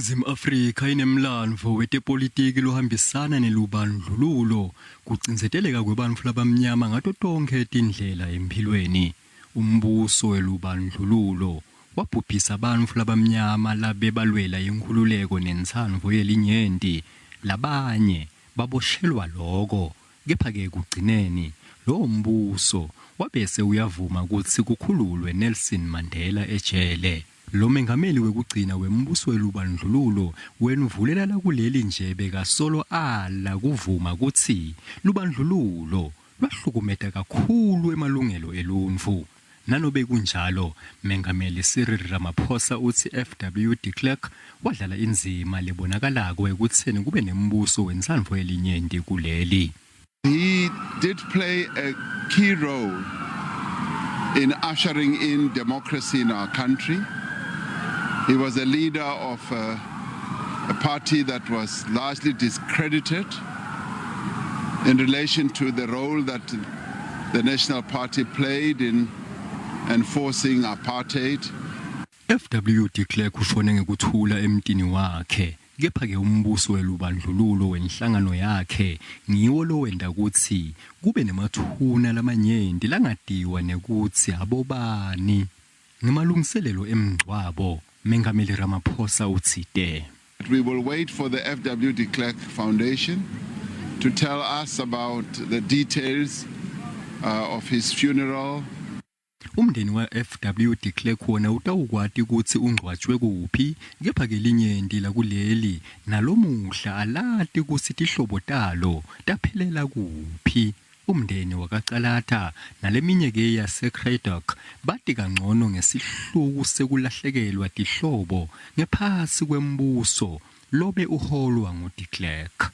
INingizimu Afrika inemlandvo wetepolitiki lohambisana nelubandlululo, kucindzeteleka kwebantfu labamnyama ngato tonkhe tindlela emphilweni. Umbuso welubandlululo wabhubhisa bantfu labamnyama labebalwela inkhululeko nentsandvo yelinyenti, labanye baboshelwa loko, kepha-ke ekugcineni lowo mbuso wabese uyavuma kutsi kukhululwe Nelson Mandela ejele. Lo mengameli wekugcina wembuso welubandlululo wendvulela lakuleli nje bekasolo ala kuvuma kutsi lubandlululo lwahlukumeta kakhulu emalungelo eluntfu. Nanobe kunjalo, Mengameli Cyril Ramaphosa utsi FW de Klerk wadlala indzima lebonakalako ekutseni kube nembuso wentsandvo yelinyenti kuleli. He did play a key role in ushering in democracy in our country. He was a leader of a, a party that was largely discredited in relation to the role that the National Party played in enforcing apartheid. FW de Klerk ushone ngekuthula emtini wakhe, kepha-ke umbuso welubandlululo wenhlangano yakhe ngiwo lowenta kutsi kube nemathuna lamanyenti langatiwa nekutsi abobani. Ngemalungiselelo emngcwabo, Mengameli Ramaphosa utsite. We will wait for the FW de Klerk Foundation to tell us about the details of his funeral. Umndeni wa-FW de Klerk wona utawukwati kutsi ungcwatjwe kuphi, kepha-ke linyenti lakuleli nalomuhla alati kutsi tihlobo talo taphelela kuphi. Umndeni wakaCalata naleminye-ke yaseCradock bati kancono ngesihluku sekulahlekelwa tihlobo ngephasi kwembuso lobe uholwa nguDe Klerk.